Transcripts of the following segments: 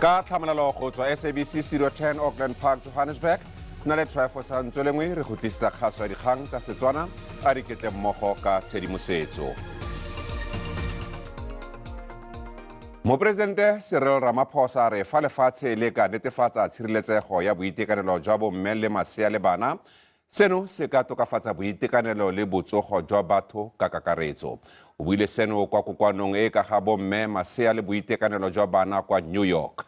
Ka tlhamalalo go tswa SABC Studio 10, Auckland Park, Johannesburg, nna le Tryphosa Ntswelengwe re go tlisetsa kgaso ya dikgang tsa Setswana. A re ketle mmogo ka tshedimosetso. Moporesidente Cyril Ramaphosa a re fa lefatshe le ka netefatsa tshireletsego ya boitekanelo jwa bomme le masea le bana, seno se ka tokafatsa boitekanelo le botsogo jwa batho ka kakaretso. O buile seno kwa kokoanong e e ka ga bomme, masea le boitekanelo jwa bana kwa New York.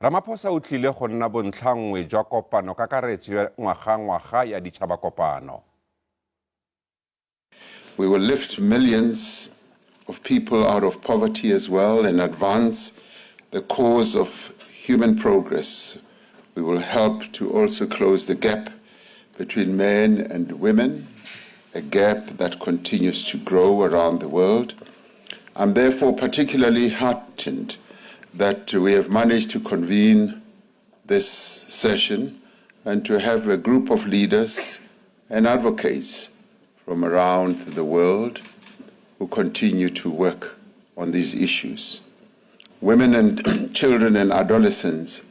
Ramaphosa o tlile go nna bontlhanngwe jwa kopano kakaretso ya ngwaga-ngwaga ya Ditšhabakopano. We will lift millions of people out of poverty as well and advance the cause of human progress. We will help to also close the gap between men and women, a gap that continues to grow around the world. I'm therefore particularly heartened that we have managed to convene this session and to have a group of leaders and advocates from around the world who continue to work on these issues. Women and children and adolescents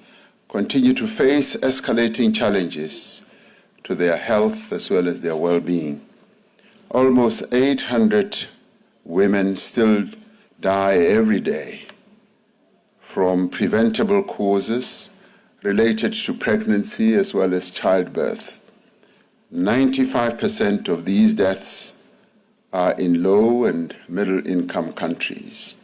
continue to face escalating challenges to their health as well as their well-being. Almost 800 women still die every day from preventable causes related to pregnancy as well as childbirth. 95% of these deaths are in low and middle income countries.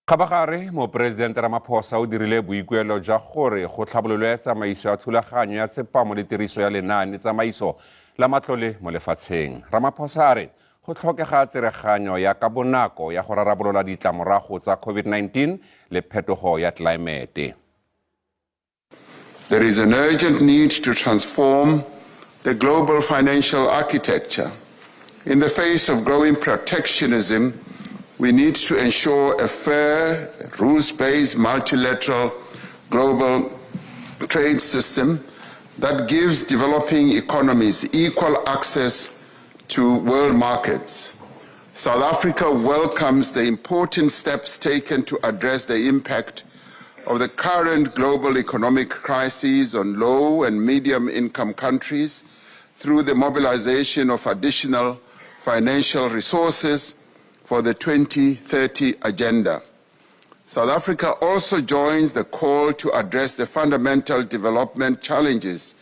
Kgabagare, Moporesidente Ramaphosa o dirile boikuelo jwa gore go tlhabololwe tsamaiso ya thulaganyo ya tsepamo le tiriso ya lenaane tsamaiso la matlole mo lefatsheng. Ramaphosa a re go tlhokega tsereganyo ya ka bonako ya go rarabolola ditlamorago tsa COVID-19 le phetogo ya tlelaemete. There is an urgent need to transform the global financial architecture. In the face of growing protectionism, we need to ensure a fair, rules-based, multilateral global trade system that gives developing economies equal access to world markets. South Africa welcomes the important steps taken to address the impact of the current global economic crisis on low and medium income countries through the mobilization of additional financial resources for the 2030 Agenda. South Africa also joins the call to address the fundamental development challenges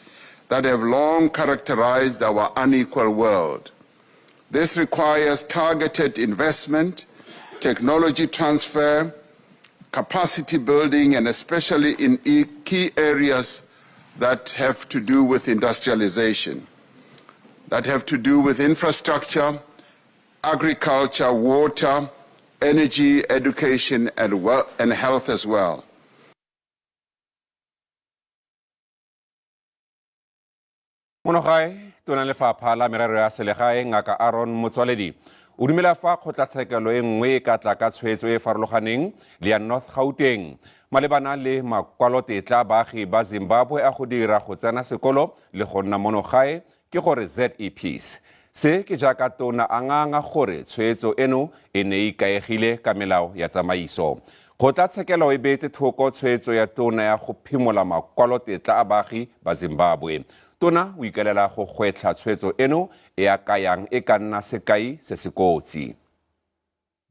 that have long characterized our unequal world. This requires targeted investment, technology transfer, capacity building, and especially in key areas that have to do with industrialization, that have to do with infrastructure, agriculture, water, energy, education, and, well, and health as well. Mono gae, tona lefapha la merero ya selegae Ngaka Aaron Motswaledi o dumela fa kgotlatshekelo e nngwe e ka tla ka tshwetso e e farologaneng le ya North Gauteng malebana le makwalotetla baagi ba Zimbabwe a go dira, go tsena sekolo le go nna mono gae, ke gore ZEPs. Se ke jaaka tona a nganga gore tshwetso eno e ne e ikaegile ka melao ya tsamaiso. Kgotlatshekelo e beetse thoko tshwetso ya tona ya go phimola makwalotetla a baagi ba Zimbabwe. Tona o ikaelela go gwetlha tshwetso eno e a kayang e ka nna sekai se se kotsi.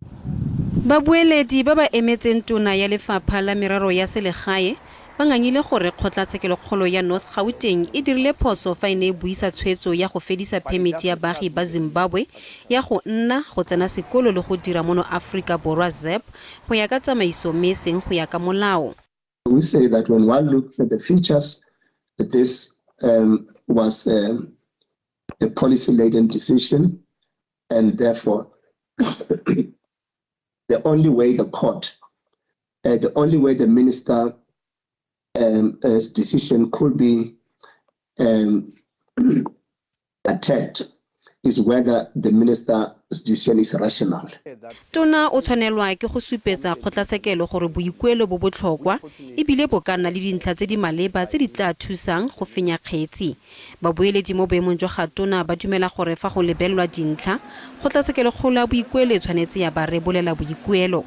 Babueledi ba ba emetseng tona ya lefapha la merero ya selegae ba ngangile gore kgotlatshekelokgolo ya North Gauteng e dirile phoso fa e ne e buisa tshwetso ya go fedisa phemiti ya baagi ba Zimbabwe ya go nna, go tsena sekolo le go dira mono Aforika Borwa, ZEP, go ya ka tsamaiso mme e seng go ya ka molao. We say that when one looks at the features, this was a policy-laden decision, and therefore the only way the court, the only way the minister's decision could be attacked is whether the minister's decision is rational. Tona o tshwanelwa ke go supetsa kgotlatshekelo gore boikuelo bo botlhokwa ebile bo ka nna le dintlha tse di maleba tse di tla thusang go fenya kgetsi. Babueledi mo boemong jwa ga tona ba dumela gore fa go lebelelwa dintlha, kgotlatshekelokgolo ya boikuelo e tshwanetse ya ba rebolela boikuelo.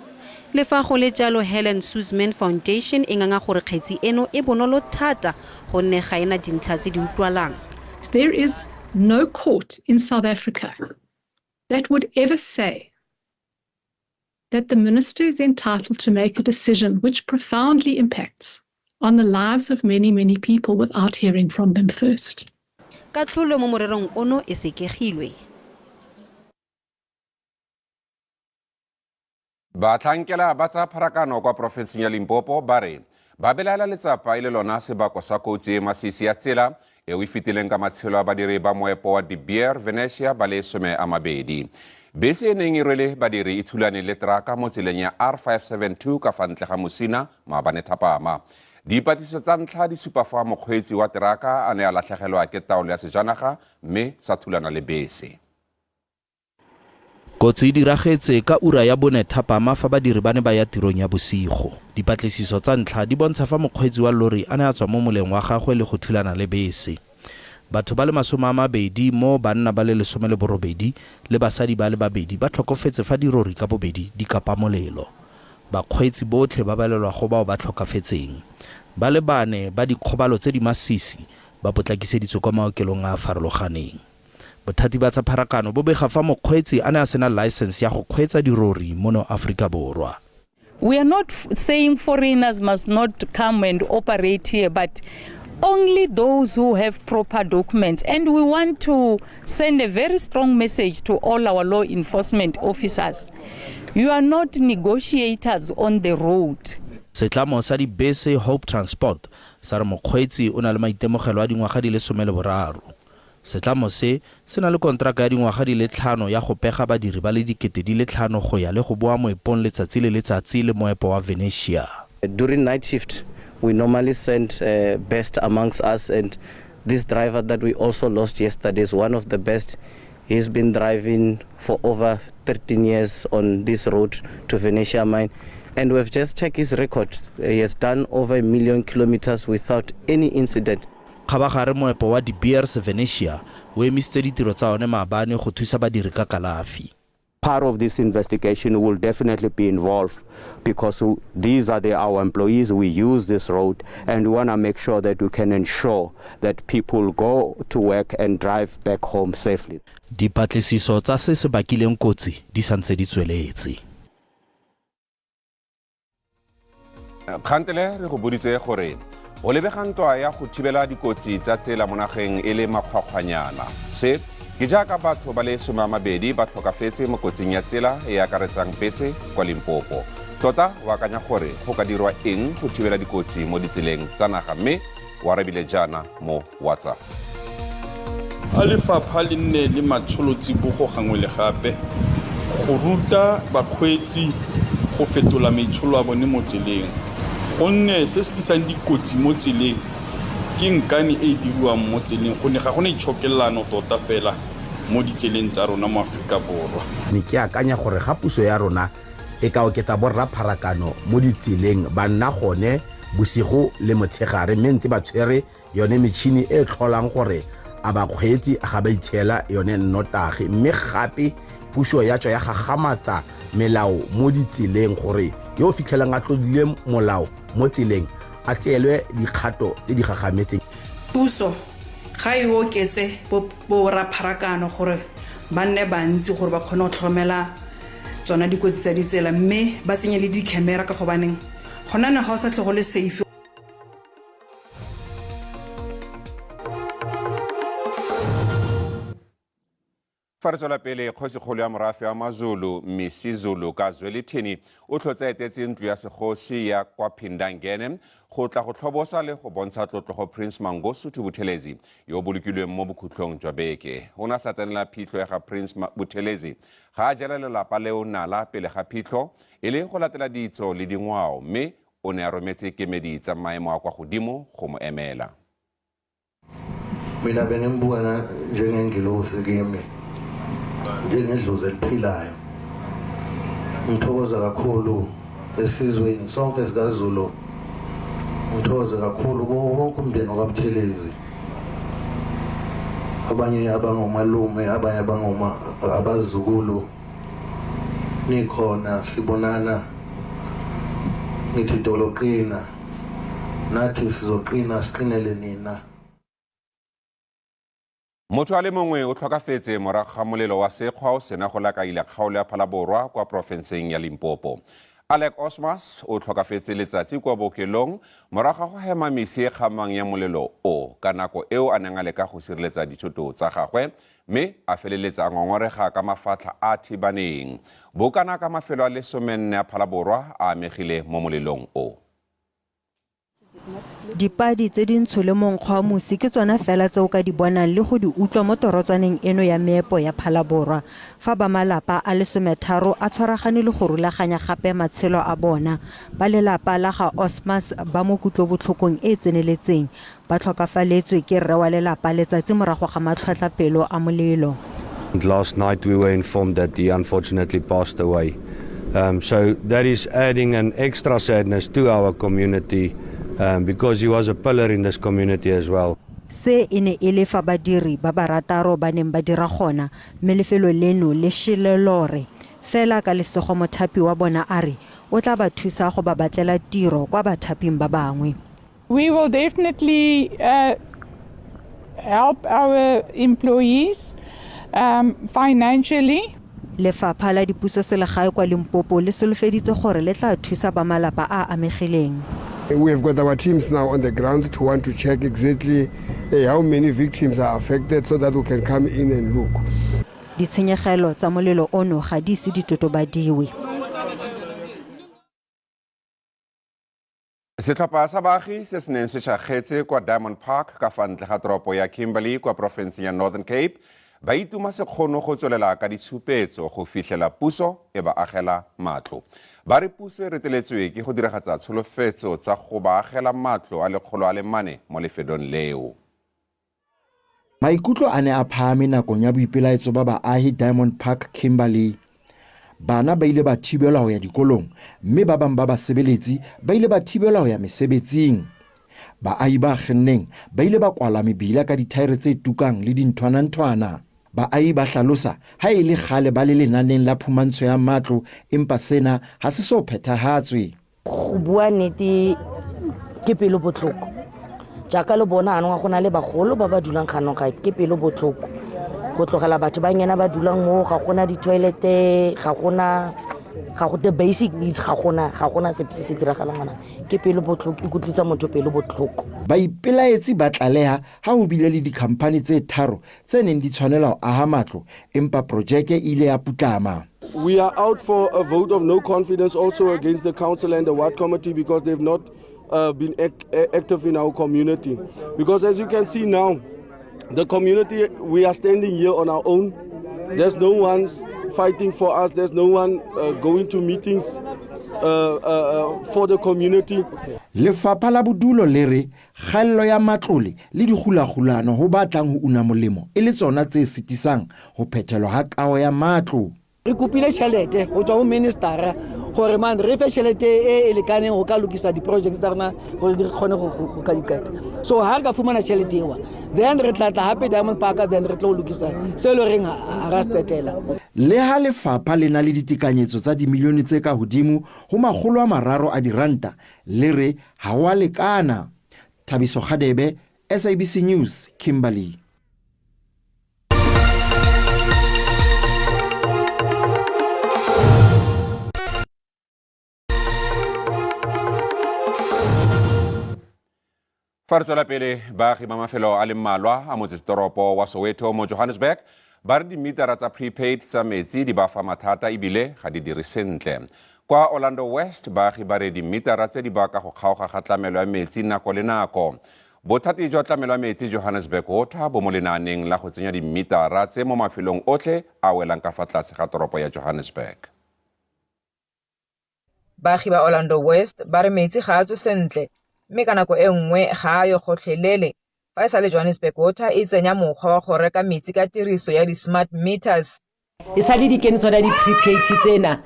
Le fa go le jalo, Helen Suzman Foundation e nganga gore kgetsi eno e bonolo thata gonne ga e na dintlha tse di utlwalang. There is no court in South Africa that would ever say that the minister is entitled to make a decision which profoundly impacts on the lives of many, many people without hearing from them first. Katlholo mo morerong ono e sekegilwe. Batlhankela ba tsa pharakano kwa porofenseng ya Limpopo ba re ba belaela letsapa e le lona sebako sa kotsi e masisi ya tsela eo e fetileng ka matshelo a badiri ba moepo wa De Beer Venetia ba le 20. Bese e neng e rwele badiri e thulane le teraka mo tseleng ya R572 ka fa ntle ga Musina maabane thapama. Dipatlisiso tsa ntlha di supa fa mokgweetsi wa teraka a ne a latlhegelwa ke taolo ya sejanaga mme sa thulana le bese. Kotsi e diragetse ka ura ya 4 thapama fa badiri ba ne ba ya tirong ya bosigo. Dipatlisiso tsa ntlha di bontsha fa mokgweetsi wa lori a ne a tswa mo moleng wa gagwe le go thulana le bese. Batho ba le 20 mo banna ba le 18 le basadi ba le 2 ba tlhokofetse fa dirori ka bobedi di kapa molelo. Bakgweetsi botlhe ba balelwa go bao ba tlhokafetseng. Ba le 4 ba dikgobalo tse di masisi ba potlakiseditswe kwa maokelong a a farologaneng. Bothati ba tsa pharakano bo bega fa mokgweetsi a ne a sena license ya go kgweetsa dirori mono Aforika Borwa. We are not saying foreigners must not come and operate here, but only those who have proper documents. And we want to send a very strong message to all our law enforcement officers. You are not negotiators on the road. Setlamo sa dibese Hope Transport sa re mokgweetsi o na le maitemogelo a dingwaga di le 13. Setlamo se se na le kontraka ya dingwaga di le 5 ya go pega badiri ba le 5,000 go ya le go boa moepong letsatsi le letsatsi le moepo wa Venetia. During night shift, we normally send best amongst us, and this driver that we also lost yesterday is one of the best. He's been driving for over 13 years on this road to Venetia mine, and we've just checked his record. He has done over 1 million kilometers without any incident. Kgabagare moepo wa De Beers Venetia o emisitse ditiro tsa one maabane go thusa badiri ka kalafi. Part of this investigation will definitely be involved because these are our employees. We use this road and we want to make sure that we can ensure that people go to work and drive back home safely. Dipatlisiso tsa se se bakileng kotsi di santse di tsweletse. Kgantele re go boditse gore go lebega ntwa ya go thibela dikotsi tsa tsela mo nageng e le makgwakgwanyana. Se ke jaaka batho ba le 20 ba tlhokafetse mo kotsing ya tsela e akaretsang bese kwa Limpopo. Tota o akanya gore go ka dirwa eng go thibela dikotsi mo ditseleng tsa naga, mme o arabile jaana mo WhatsApp. A lefapha le nne le matsholotsibogo gangwe le gape go ruta bakgweetsi go fetola maitsholo a bone mo tseleng, gonne se se tlisang dikotsi mo tseleng ke nkane e e diriwang mo tseleng, gonne ga gona itshokelano tota fela mo ditseleng tsa rona mo Aforika Borwa. Ne ke akanya gore ga puso ya rona e ka oketsa borra pharakano mo ditseleng, ba nna gone bosigo le motshegare, mme ntse ba tshwere yone metšhini e tlholang gore a bakgweetsi ga ba itshiela yone nnotagi, mme gape puso ya tswa ya gagamatsa melao mo ditseleng gore yo o fitlhelang a tlodile molao mo tseleng a tseelwe dikgato tse di gagametseng. Puso ga e oketse borrapharakano gore ba nne bantsi gore ba kgone go tlhokomela tsona dikotsi tsa ditsela, mme ba tsenye le di-camera ka gobaneng gona ne ga o sa tle go le safe. Fa re tswela pele, kgosikgolo ya morafe wa Mazulu Misizulu ka Zwelithini o tlhotse a etetse ntlo ya segosi ya kwa Phindangene go tla go tlhobosa le go bontsha tlotlo go Prince Mangosuthu Buthelezi yo o bolokilweng mo bokhutlong jwa beke. O ne a sa tsenela phitlho ya ga Prince Buthelezi ga a jela lelapa leo nala pele ga phitlho e le go latela ditso le dingwao, mme o ne a rometse kemedi tsa maemo a kwa godimo go mo emela. Mina bengimbuka njengengilosi kimi. Njengedlozi eliphilayo ngithokoza kakhulu esizweni sonke sikaZulu, ngithokoze kakhulu kuwo wonke umndeni wakwaButhelezi, abanye abangomalume, abanye abangoma abazukulu, nikhona sibonana, ngithi doloqina nathi sizoqina siqinele nina. Motho a le mongwe o tlhokafetse morago ga molelo wa sekgwa o sena go lakaila kgaolo ya Phalaborwa kwa porofenseng ya Limpopo. Alec Osmas o tlhokafetse letsatsi kwa bookelong morago ga go hema mesi e kgamang ya molelo o ka nako eo a neng a leka go sireletsa dithoto tsa gagwe mme a feleletsa a ngongorega ka mafatlha a thibaneng. Bokana ka mafelo a le 14 a Phalaborwa a amegile mo molelong o. Dipadi tse dintsho le monkgo wa mosi ke tsona fela tse o ka di bonang le go di utlwa mo torotswaneng eno ya meepo ya Phalaborwa fa ba malapa a le 13 a tshwaragane le go rulaganya gape matshelo a bona. Ba lelapa la ga Osmas ba mo kutlobotlhokong e e tseneletseng. Ba tlhokafaletswe ke rre wa lelapa letsatsi morago ga matlhotlhapelo a molelo. Last night we were informed that he unfortunately passed away. So that is adding an extra sadness to our community because he was a pillar in this community as well. Se e ne e le fa badiri ba barataro ba neng ba dira gona mme lefelo leno le shele lore. Fela ka lesego mothapi wa bona a re o tla ba thusa go ba batlela tiro kwa bathaping ba bangwe. We will definitely help our employees financially. Lefapha la Dipusoselegae kwa Limpopo le solofeditse gore le tla thusa ba malapa a a amegileng. We have got our teams now on the ground to want to check exactly how many victims are affected so that we can come in and look. Ditshenyegelo tsa molelo ono ga di ise di totobadiwe. Setlhopha sa baagi se se neng se šakgetse kwa Diamond Park ka fa ntle ga toropo ya Kimberley kwa porofenseng ya Northern Cape ba ituma sekgono go tswelela ka ditshupetso go fitlhela puso e ba agela matlo. Ba re puso e reteletswe ke go diragatsa tsholofetso tsa go ba agela matlo a 104 mo lefelong leo. Maikutlo a ne a phahame nakong ya boipelaetso ba baahi Diamond Park, Kimberley. Bana ba ile ba thibelwa ho ya dikolong mme ba bang ba basebeletsi ba ile ba thibelwa ho ya mesebetsing. Baahi ba kgenneng ba ile ba kwala mebila ka dithaere tse tukang le dinthwananthwana. Baahi ba hlalosa ha e le kgale ba le lenaneng la phumantsho ya matlo empa sena ha se so phethahatswe. Go bua nnete ke pelo botlhoko, jaaka le bona anong go na le bagolo ba ba dulang ganong ga ke pelo botlhoko go tlogela batho ba nyena ba dulang mo, ga gona di-toilete, ga gona ga go the basic needs, ga gona sepe se se diragalang gona. Ke pelo botlhoko, e kutlwisa motho pelo botlhoko. Baipelaetsi ba tlaleha ha ho bile le dikhamphani tse tharo tse neng di tshwanela ho aha matlo empa projeke e ile ya putlama. We are out for a vote of no confidence also against the council and the ward committee because they've not been active in our community. Because as you can see now, the community, we are standing here on our own. There's no one fighting for us. There's no one going to meetings for the community. Lefapha la bodulo le re kgaello ya matlole le dikgulakgulano ho ba tlang ho una molemo e le tsona tse sitisang ho phethelwa ha kaho ya matlo. Re kopile tjhelete ho tswa ho ministera gore man re fe tjhelete e e lekaneng go ka lokisa di-project tsa rona gore di kgone go ka di qeta. So ha re ka fumana tjhelete ewa, then re tla tla hape Diamond Park, then re tlo lokisa se e le horeng ha ra se qetela. Le ha lefapha le na le ditekanyetso tsa dimilione tse ka hodimo ho 300 a diranta, le re ha ho a lekana. Thabiso Kgadebe, SABC News, Kimberley. Fa re tswela pele, baagi ba mafelo a le mmalwa a motsesetoropo wa Soweto mo Johannesburg ba re dimitara tsa prepaid tsa metsi di ba fa mathata ebile ga di dire sentle. Kwa Orlando West baagi ba re dimitara tse di baka go kgaoga ga tlamelo ya metsi nako le nako. Bothati jwa tlamelo ya metsi Johannesburg Water bo mo lenaaneng la go tsenya dimitara tse mo mafelong otlhe a welang ka fa tlase ga toropo ya Johannesburg. Baagi ba Orlando West ba re metsi ga a tswe sentle mme ka nako e nngwe ga a yo gotlhelele. Fa e sa le Johannesburg Water e tsenya mokgwa wa go reka metsi ka tiriso ya di-smart meters. E sa le di kene tsona di-prepaid tsena,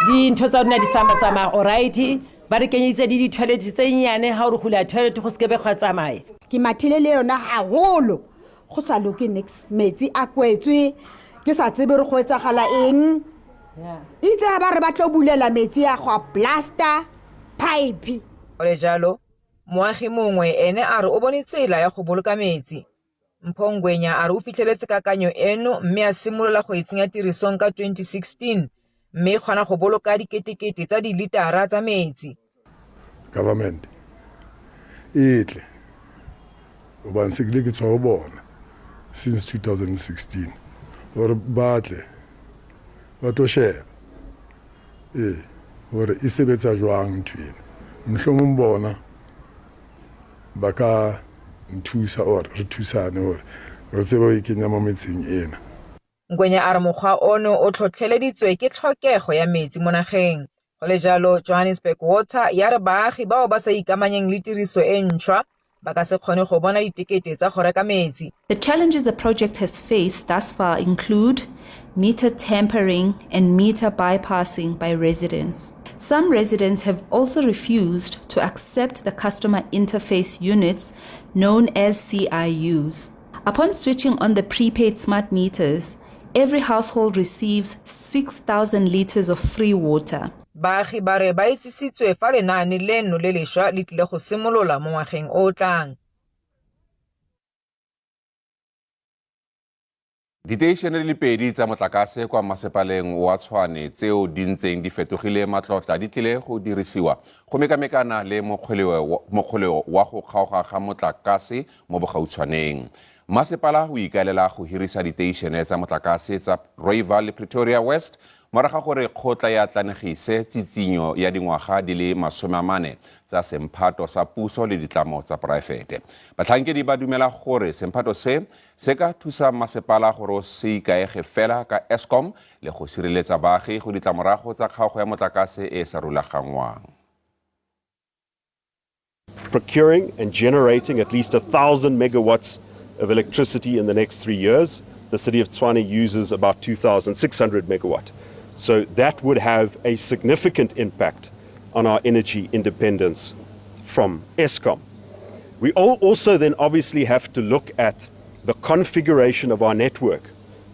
dintho tsa rona di tsamaya alright. Ba re kenyeditse le di-toilet tse nnyane, ga o re gula toilet go sekebe gwa tsamaya. Ke mathile le yona haholo, go sa loke nix, metsi a kwetswe, ke sa tsebe re go etsagala eng. Itse ga ba re ba tlo bulela metsi a go blaster pipe. Go le jalo, moagi mongwe ene a re o bone tsela ya go boloka metsi. Mpho Ngwenya a re o fitlheletse kakanyo eno mme a simolola go e tsenya tirisong ka 2016 mme e kgona go boloka diketekete tsa dilitara tsa metsi. Government e tle gobane se kile ke tswa go bona since 2016 gore ba tle ba tlo sheba ee gore e sebetsa jwang ntho ena, mohlomong bona ba ka nthusa or re thusane gore re tsebe go e kenya mo metseng ena. Ngwenya a re mokgwa ono o tlhotlheleditswe ke tlhokego ya metsi mo nageng. Go le jalo, Johannesburg Water ya re baagi bao ba sa ikamanyeng le tiriso e ntšhwa ba ka se kgone go bona ditekete tsa go reka metsi. The challenges the project has faced thus far include meter tampering and meter bypassing by residents. Some residents have also refused to accept the customer interface units known as CIUs. Upon switching on the prepaid smart meters, every household receives 6,000 liters of free water. Baagi ba re ba itsisitswe fa lenaane leno le lešwa le tlile go simolola mo ngwageng o o tlang. Diteišene di le pedi tsa motlakase kwa masepaleng wa Tshwane tseo di ntseng di fetogile matlotla di tlile go dirisiwa go mekamekana le mokgweleo wa go kgaoga ga motlakase mo bogautshwaneng. Masepala o ikaelela go hirisa diteišene tsa motlakase tsa Rooiwal le Pretoria West morago ga gore kgotla ya tlanegise tsitsinyo ya dingwaga di le 40 tsa semphato sa puso le ditlamo tsa poraefete. Batlhankedi ba dumela gore semphato se se ka thusa masepala gore o se ikaege fela ka Eskom le go sireletsa baagi go ditlamorago tsa kgaogo ya motlakase e sa rulaganngwang. Procuring and generating at least 1,000 megawatts of electricity in the next 3 years. The city of Tshwane uses about 2,600 megawatt. So that would have a significant impact on our energy independence from Eskom. We also then obviously have to look at the configuration of our network,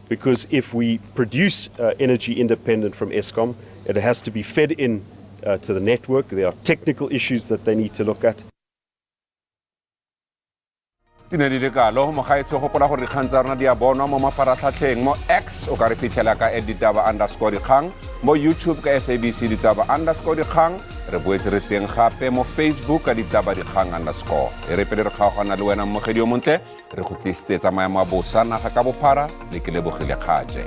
because if we produce energy independent from Eskom, it has to be fed in to the network. There are technical issues that they need to look at. Di ne di le kalo, mogaetsho, gopola gore dikgang tsa rona di a bonwa mo mafaratlhatlheng. Mo X o ka re fitlhela ka @ditaba_dikgang, mo YouTube ka SABC ditaba_dikgang, re boetse re teng gape mo Facebook ka ditaba dikgang underscore. E re pele re kgaogana le wena mmogedi yo montle, re go tlisitse tsa maemo a bosa naga ka bophara le ke lebogile kgaje.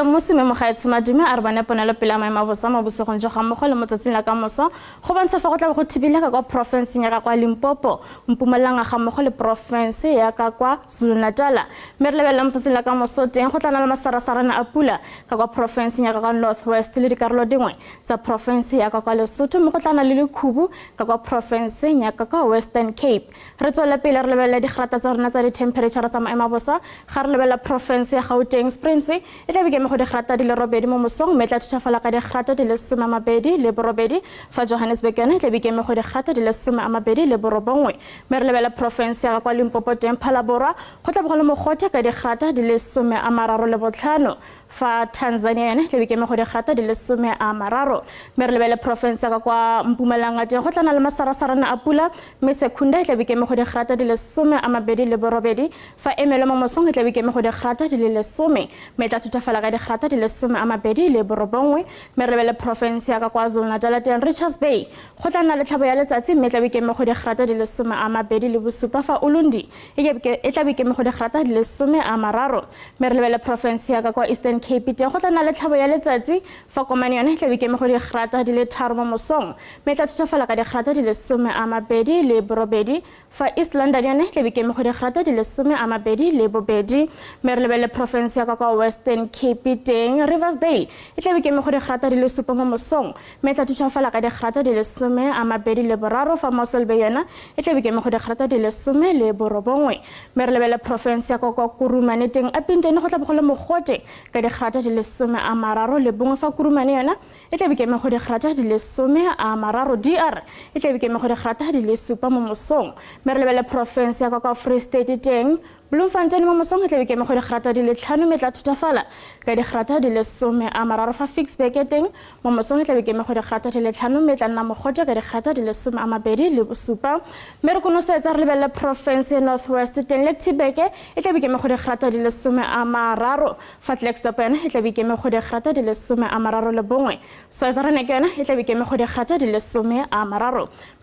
Mosime mogaetsho madume a re bone ponelopele ya maemo a bosa mo bosigong jo ga mmogo le mo tsatsing la ka moso go bontsha fa go tla bo go thibile ka kwa porofenseng ya ka kwa Limpopo, Mpumalanga ga mmogo le porofense ya ka kwa KwaZulu-Natal. Mme re lebelela mo tsatsing la ka moso teng go tla nna le masarasarana a pula ka kwa porofenseng ya ka kwa North West le dikarolo dingwe tsa porofense ya ka kwa Lesotho, mme go tla nna le lekhubu ka kwa porofenseng ya ka kwa Western Cape. Re tswela pele re lebelela digrata tsa rona tsa di-temperature tsa maemo a bosa. Ga re lebelela porofense ya Gauteng, Springs e tla be ke go digrata di le 8 mo mosong, mme e tla thuthafala ka digrata di le 28, fa Johannesburg yone e tla be ke go digrata di le 29. Mme re lebelela porofense ya kwa Limpopo teng, Phalaborwa go tla bo go le mogote ka digrata di le 35, fa Tanzania yone e tla be ke go digrata di le 30. Mme re lebelele porofense ya kwa Mpumalanga teng go tla nna le masarasarana a pula, mme Secunda e tla be ke go digrata di le 28, fa Emelo mo mosong e tla be ke go digrata di le 10, mme e tla thuthafala ka digrata di le 29. Mme re lebelele porofense ya KwaZulu-Natal teng, Richards Bay go tla nna le tlhabo ya letsatsi, mme e tla be ke go digrata di le 27, fa Ulundi e tla be ke go digrata di le 30. Mme re lebelele porofense ya kwa Eastern Cape teng go tla nna le tlhabo ya letsatsi fa Komane yone e tla be ikeme go digrata di le 3 mo mosong, mme e tla thutafala ka digrata di le 28 fa East London yone e tla be ikeme go digrata di le 22. Mme re lebelele porofense ya ka kwa Western Cape teng, Riversdale e tla be ikeme go digrata di le 7 mo mosong, mme e tla thutafala ka digrata di le 23 fa Mossel Bay yona e tla be ikeme go digrata di le 19. Mme re lebelele porofense ya ka kwa Kurumane teng, Upington go tla bo go le mogote ka digrata di le 31 fa Kurumane yona e tla be ikeme go digrata di le 30. DR e tla be ikeme go digrata di le 7 mo mosong. Mme re lebelele porofense ya ka kwa Free State teng, Bloemfontein mo mosong e tla be ikeme go digrata di le 5, mme e tla thutafala ka digrata di le 30 fa Ficksburg teng mo mosong e tla be ikeme go digrata di le 5, mme e tla nna mogote ka digrata di le 27. Mme re konosetsa re lebelele porofense ya North West teng, Lektyburg e tla be ikeme go digrata di le 30 fa Klerksdorp yona e tla be ikeme go digrata di le 31. Swaziland ke yona e tla be ikeme go digrata di le 30.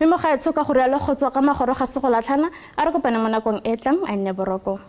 Mme mo gaetsho ka go rialo go tswa ka magoro ga se go latlhana, a re kopane mo nakong e tlang, a nne boroko.